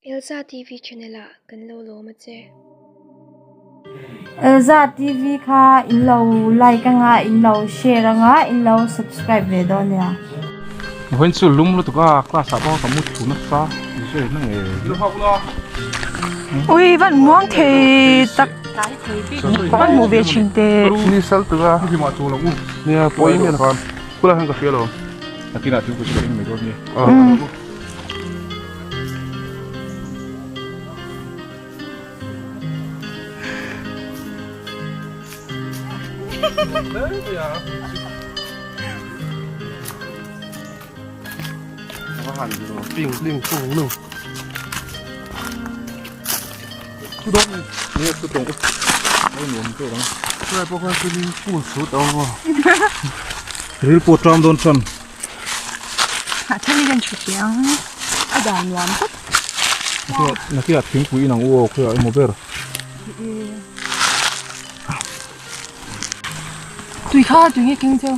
Elza TV channel ah kan lo lawm a che. Elza TV kha in lo like anga in lo share anga in lo subscribe ve dawn nia. Vawiin chu lum lutuk a class ah pawh ka mu thu nasa zui na nge. Ui van muang thei tak van hmuh ve thin teh. Ni sal tuk a. Nia pawi em em khulai hian ka hria lo. Nakinah thingpui chu ka in mai dawn nia. Ril pawh ṭam dawn ṭan. A then hi kan chhut teh ang a dan nuam tawp. Nakinah thingpui in ang u aw khawiah emaw ber. Tui kha tui nge keng cheu.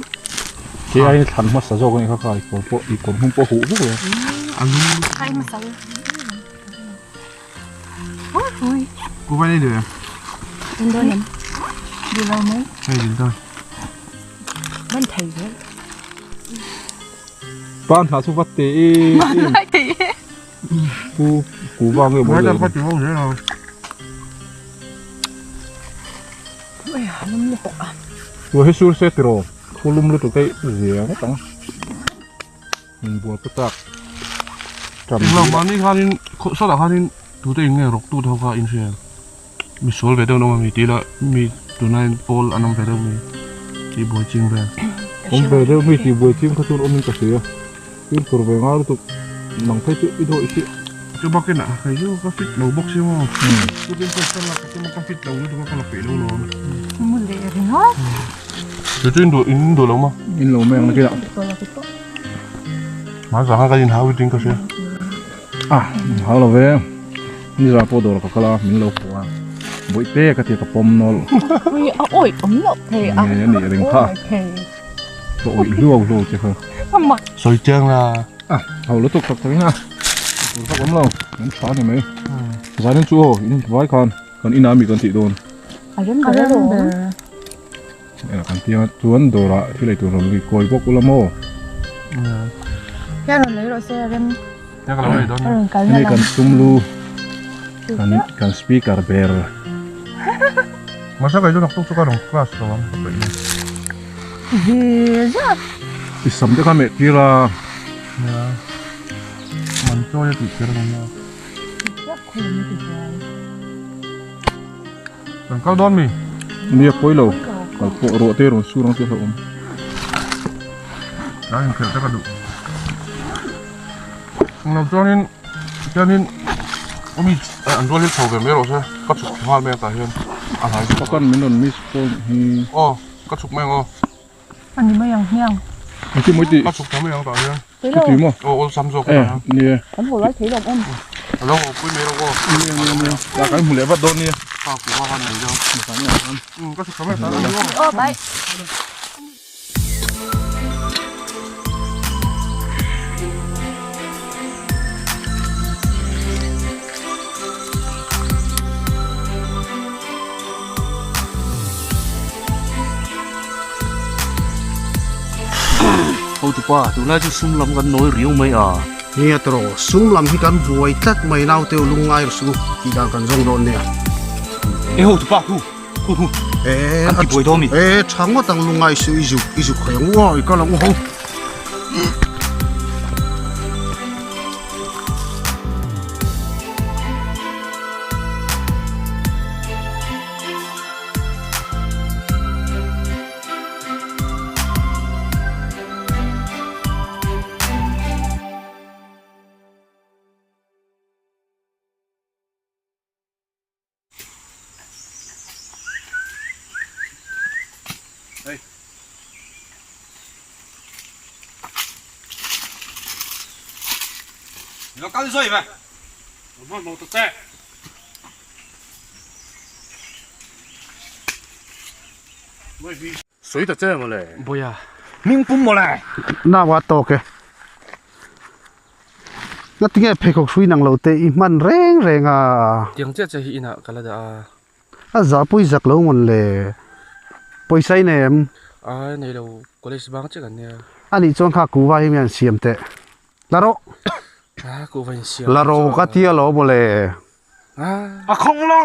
Ke aiin thlan hmasa zawk a nih kha kha i kawr pawh i kawr hnung pawh huh vek lo. A lum Kai hmasa u. Ui. Ku vai nei le. In dawn em? Dil lo mai. Hei dil dawn. Man thei ve. Pan hna chu vat te e. Man thei e. Pu ku va nge mawi le. Ka ti ho hle lo. Ui a lum lutuk a. Tu hi sur se tiraw. Khu lum lutuk te zia ngawt ang. In bual ka chak. Tram. Englo mahni khanin sawtah khanin tute in nge rawk tute ho kha in hria mi sual ve deuh an awm a mi tih ila mi tunlaiin pawl an awm ve deuh mi tih buai ching vel. Awm ve deuh mi tih buai ching kha chuan awmin ka hria. Fimkhur ve ngai lutuk nang phei chu i dawh i hriat. Chu bakin ah kei chu ka fit lo bawk si maw. Chu tin chuan ka lak ka ka fit lo lutuk a ka la peih lo lawm. Mu leh ringawt. Chu chu in duh in duh lo maw? In lo mai ang nakinah. Hmai vang a kan in hau ding ka hria. Ah in hau lo ve. Nizan pawh dawr ka kal a min lo pawh a. Bawihte ka tia ka pawm nawlh. Ui a awih awm loh thei a. Nge a nih ring kha. Ka awih hluau hluau che kha. Sawi chiang la. Ah hau lutuk tak tak in a. Tur vak awm lo. An tha ni mai. Zanin chu aw in vai khan kan inah mi kan tih dawn. A rem ber alawm. Kan tia chuan dawrah thil ei tur rawn lui kawi bawk ula maw. Hian rawn lei rawh se a rem. Hian ka lo lei dawn. A rawn kal na lam. Kan sumlu kan kan speaker ber. Masa kai chu naktuk chu ka rawn class lo ang ka peih ni. Ve zat. I sam te kha meh tir a. Nia. Man chawi a tih kher lo nia. Kan kal dawn mi? Nia pawi lo. Kal pawh ruah te rawn sur ang te hlauh awm. Ka inkhelh te ka duh. Englo chuanin tianin awmi an rual hi chho ve mai rawh se ka chhuk thla nghal mai a tah hian a hlai zawk a. Pakan min rawn miss call hi. Aw ka chhuk mai ang aw. A ni mai ang hmiang. Engtin mawi tih? Ka chhuk thla mai ang tah hian. Ka ti maw? Aw awlsam zawk a tah hian. Eh ni e. Kan haw lai thei lo awm. A lo haw pui mai rawh aw. Ni e ni e. Tah kan hmu leh vat dawn nia. Ka kuh a han nei deuh. Ka chhuk thla mai ang tah hian. Aw bye. Hotupa, tunlai chu sum lam kan nawi riau mai a. Nia tawh, sum lam hi kan buai tlat mai naute u lungngai rawh suh tih dan kan zawng dawn nia. E hotupa, hu hu hu, kan ti buai dawn mi? E tha ngawt ang lungngai suh i zuk i zuk hawi ang u aw i kal ang u ho. Hey. Nó cắn rơi vậy. Nó màu tơ tè. Sawi ta che mawle. Boya. Hming pum mawle. Nau a tawk e. Ngatinge pheikhawk hrui nang lo te i hman reng reng a. Tiang chiah chiah hi inah ka la dah a. A zahpui zak lo mawn le. Pawisa i nei em? Ai nei lo, college bang chiah kan nia. Anih chuan kha kuhva hi mi an siam teh. La rawh. A kuhva in siam. La rawh ka tia lo maw le. A khawng lo.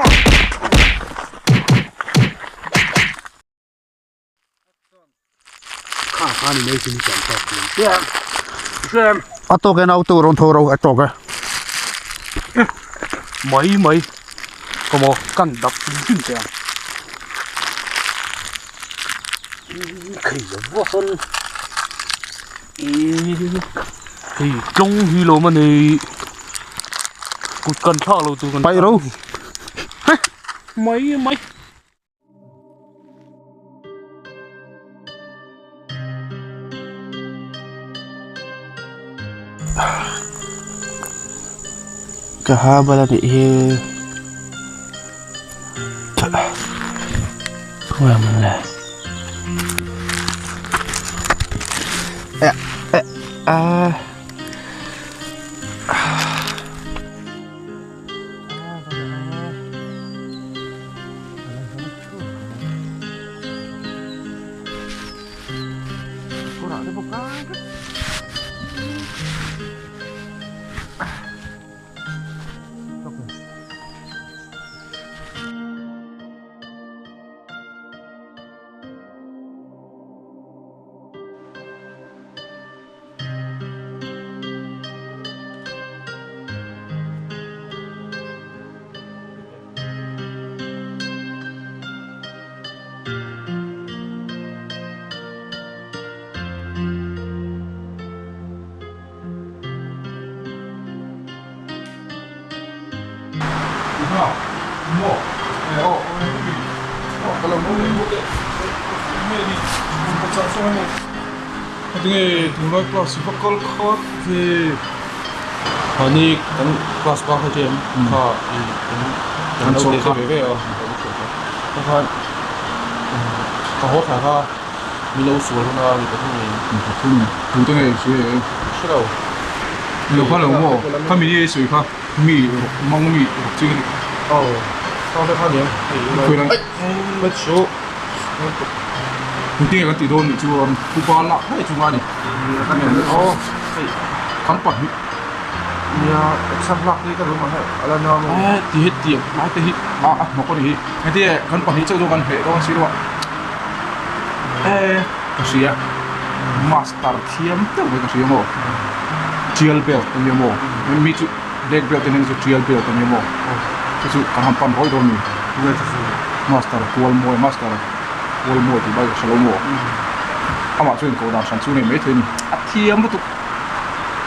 A tawk e nau tu rawn tho ro a tawk e. Mai mai ka maw kan dap hrim hrim che ang. Hei tlawng hi lo ma nei kut kan thlak lo tur kan Paih ro. Mai mai. Ka ha bala nih hi khawnge man le eh eh ah. Tinge tunlai class hi va kal khat ve. Mahni kan class bang kha chu em kha kan chawlh kha ve ve a. Kha khan ka haw thla kha min lo sual hun a mi pathum in. Mi pathum tute nge i sawi e? Hre lo. Lo kha lo maw? Kha mi ni sawi kha mi rawk mang mi rawk ching a ni. Aw kha te kha nia. Khawi lang. Aih chu. Engtinge kan tih dawn nih chuan pupa lak ngei chunga a ni. Aw hei kan pahnih. Nia exam lak hi ka duh mahse a la nuam a. Eh ti hi tiang lai te hi a a hnawk a ni hi. Engtinge kan pahnih chauh chu kan hleh dawn si lo a. Eh ka hria master thiam deuh mai ka hria maw. Trial belt a nia maw. Mi chu black belt te hian chu trial belt a nia maw. Chu chu kan han pan rawih dawn a ni. Master kual mawi master kual mawi tih bak ka hre lo maw. Amah chuan inkoh dan hran chu nei maithei a ni. A thiam lutuk.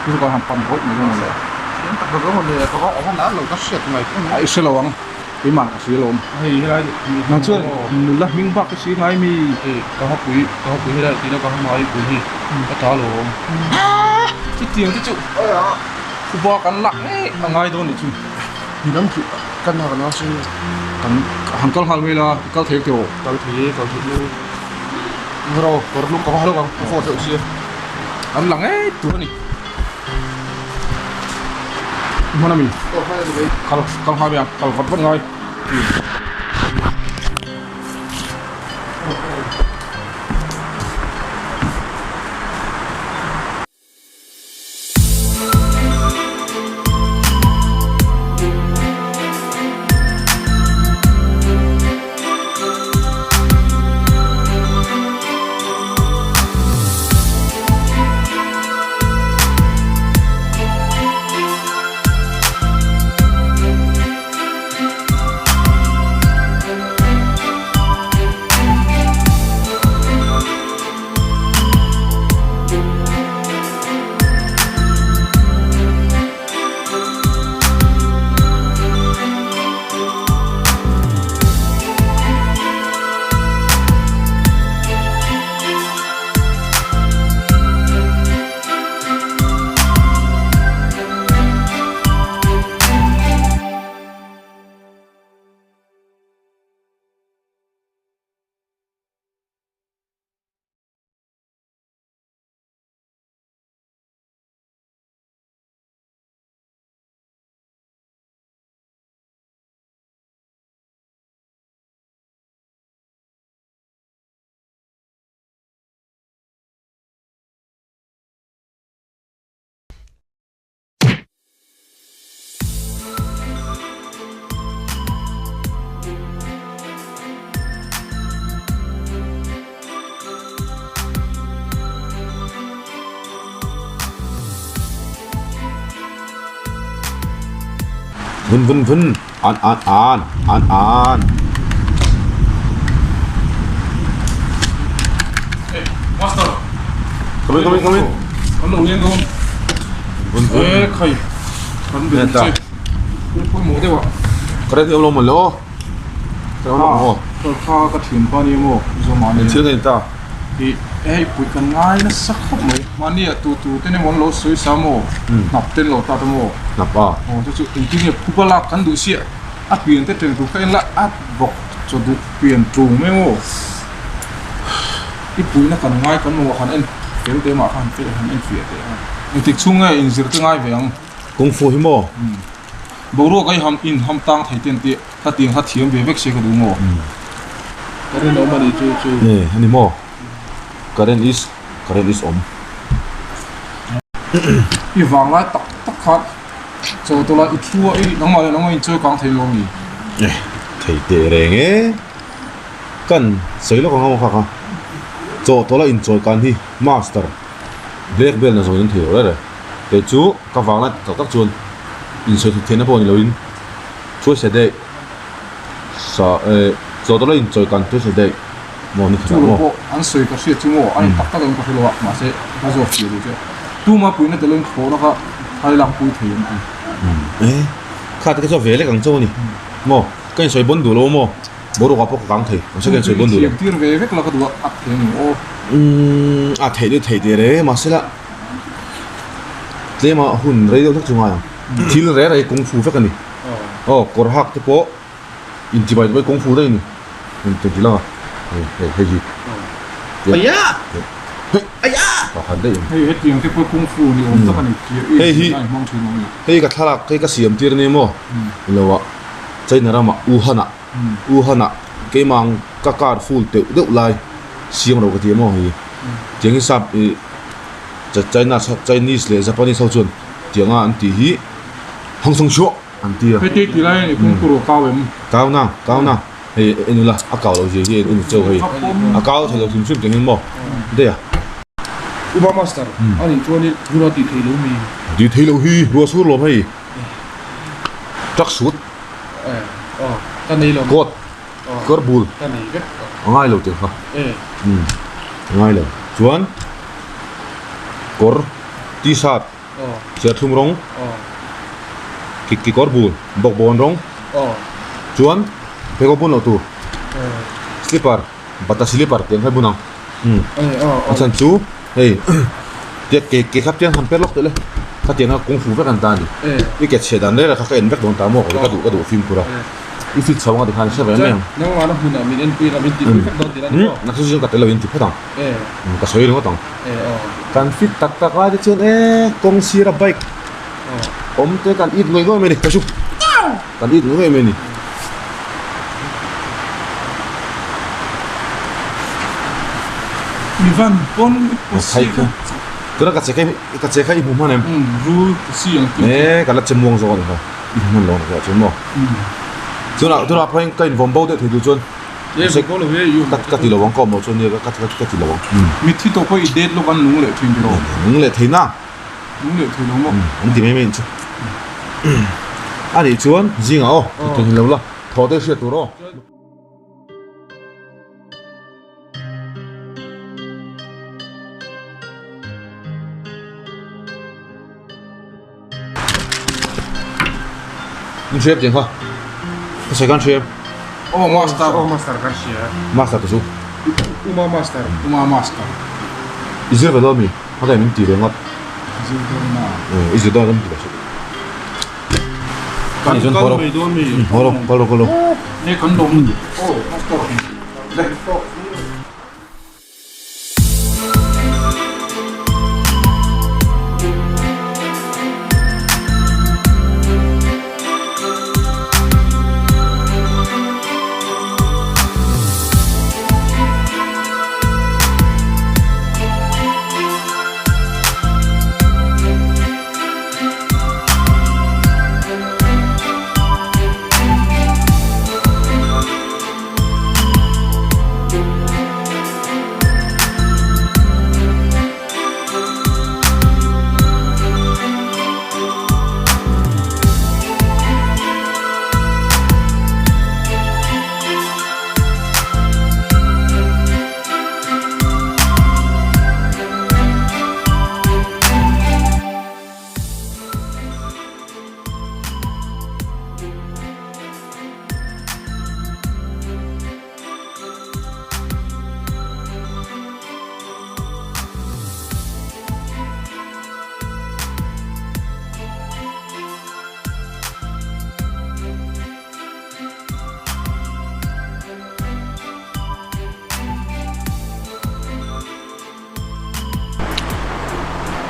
Chu chu kan han pan rawih mai dawn a ni. Thiam tak tak dawn a ni. Ka va awm a lo ka hriat ngai pawh a ni. A i hre lo ang. Keimah ka hria lo awm. Hei helai Nang chuan nula hming bak ka si ngai mi. Hei ka hapui ka hapui helai tihna ka hamai pui hi ka ta lo awm. Chutiang te chu khuba kan lak ngei a ngai dawn nih chu. Mi lam chu kan ha kan a sin. Kan han kal nghal mai la i kal thei tawh. Kal thei e kal thei e. Ro kawr lung ka va hlauh ang ka phone deuh sia. An la ngei tur a ni. Hman a mi? Kal kal nghal mai ang kal vat vat ngai. Vun vun vun an an an an an. Master. Come in come in come in. Kan lo leng dawn. Vun vun. E khai. Kan be che. Pawimawh deuh ah. Current hi awm lo maw le aw. Current awm lo maw. Kha ka thianpa nia maw Zoma nia. Thil ka ni ta. I hei pui kan ngai nasa khawp mai. Mahni ah tu tu te emaw an lo sawi sa maw? Hnap te an lo tat a maw? Hnap a. Aw chu chu engtin nge phupa lak kan duh siah a pian te teng tur kha en la a bawk chaw duh pian tlung mai maw? I puihna kan ngai kan mamawh han en fel teh mah kha han fel han en fiah teh a. Engtik chhung nge inzir te ngai ve ang? Kung fu hi maw? Boruak ai ham in ham tang thei ten tih ka tiang kha thiam ve vek se ka duh maw? Current awm a ni chu chu. Nge a ni maw? Current is current is awm. I vang lai tak tak kha chaw tawla i thu a i nangmah leh nangmah in chawi kang thei lo mi? Eh thei teh reng e. Kan sawi lawk ang a maw kha kha. Chaw tawla in chawi kan hi master black belt na zawin an thei lo reng reng. Kei chu ka vang lai tak tak chuan in sawi theih theihna pawh ni loin twice a day sa eh chaw tawla in chawi kan twice a day. Maw ni Chu lo pawh an sawi ka hriat chu maw a in tak tak em ka hre lo a mahse ka zawk fiah duh che tuma puihna tel in thlawhna kha thai lak pui thei an ti. E kha te chu a ve lek ang chauh a ni maw ka in sawi bawn duh lo maw boruak ah pawh ka kang thei mahse ka in sawi bawn duh lo. Thiam tir ve vek la ka duh a a thei ang aw. Umm a theih deuh theih teh reng mahse la tlema hun rei deuh hlek chu ngai ang thil reng reng kawng fu vek a ni aw kawr hak te pawh. Inchibai duai kawng fu daih a ni. Engtin ti lang a? Hei hei hei hi. Aya! Hei! Aya! Pakhat daih a ni. Hei hetiang te pawh kung fu ni awm tak a ni. Hei hi Ai hmang thin awm a ni. Hei ka thlalak hei ka siam tir a ni maw? Ilo ah China ramah Wuhan ah Wuhan ah keimah ang ka car full teuh deuh lai siam ro ka ti a maw hei. Tiang hi sap ih China Chinese leh Japanese ho chuan tianga an tih hi hang sawng chhuah. An ti a. Heti ti lai a ni kung kuro kau em? Kau na, kau na. Hei en ula, a kau lo zia hi en cheu hei. A kau thei lo hrim hrim tengin maw? Daih a. Upa Master, a nih chuan i rua tih theih lo mi? Tih theih loh hi, rua sur lawm hei. Truck suit. Eh, aw, ka nei lo. Coat, kawr bul. Ka nei vek. A ngai lo tih kha. Eh. Um, a ngai lo. Chuan, kawr, t-shirt. Serthlum rawng, kikawr bul, bawkbawn rawng, chuan pheikhawk bun loh tur, slipper, bata slipper tih ang kha bun ang. A chhan chu hei ke ke kha piang han per lawk teh le, khatiang kha kawng fu vek an ta a ni. I ke chhiat dan reng reng kha ka en vek dawn ta maw ka duh ka duh fimkhur a, i fit chho anga tikhan hre ve mai ang. Nang chu zing ka tel lo in ti phawt ang. Ka sawi ringawt ang. Kan fit tak tak lai te chuan e kawng sira bike awm te kan it ngawih ngawih mai a ni ka chu kan it ngawih ngawih mai a ni. Mi van pawn si kha. Tuna ka che kha ka che kha i hmu hman em? Rul si ang tih. E ka la che muang zawk a ni kha i hmu hman lo ang chuan maw. Tunah tunah pawhin ka invawm bo deuh thei tur chuan. Ka ti lo ang ka awm loh chuan nia ka ti lo ang. Mitthi tawh pawh i det lawk an nung leh thin tiraw? Nung leh thei na. Nung leh thei lo maw? An ti mai mai chu. A nih chuan zingah aw ti thei lo la thaw te hriat tur aw. In hriam tiang kha ka sawi khan hriam Oh master Oh master kan hria master te chu Uma master Uma master I zir ve dawn mi a kai min ti ve ngawt zir dawn na I zir dawn min ti ve suh Kan kal mai dawn mi Haw rawh kal rawh kal rawh Ne kan lawm Oh master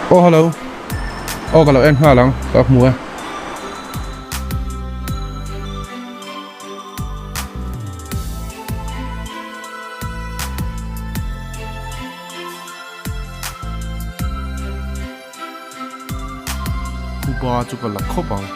Aw hello. Aw ka lo en nghal ang ka hmu e. Phuba chu ka la khawp ang.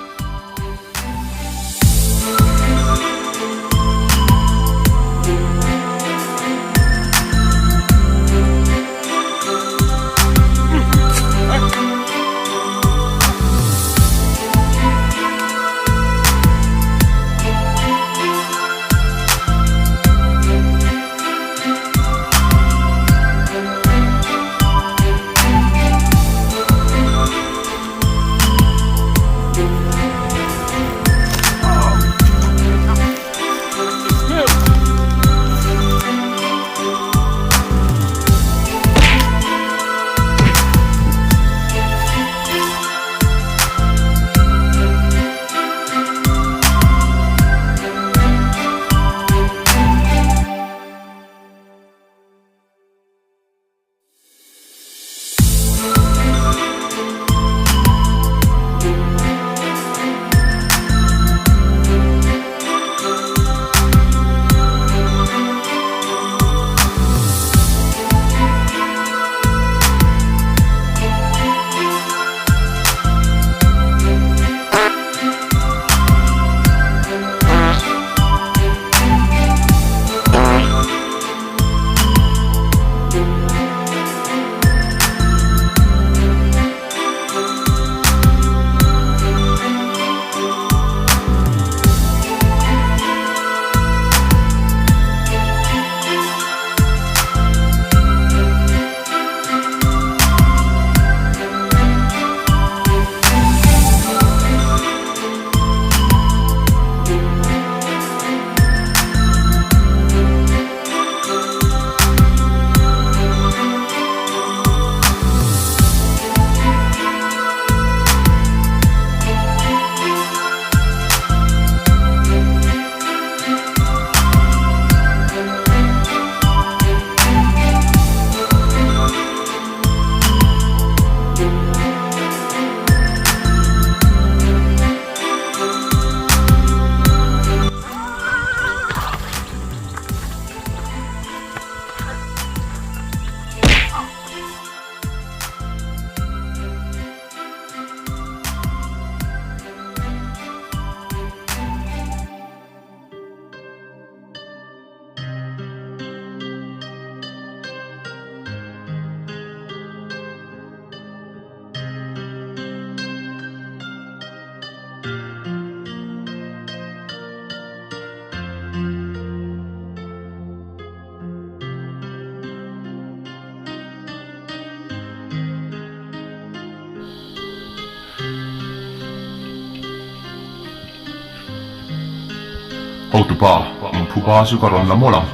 Hotupa, in phuba chu ka rawn la mawlh ang.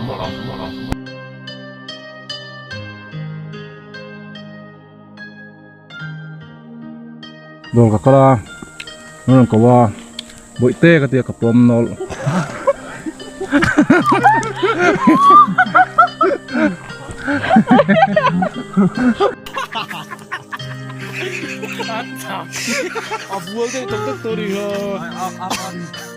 Dawr ka kal a, an rawn ko a, bawihte ka tia ka pawm nawlh. A bual deuh tak tak tawh a ni kha.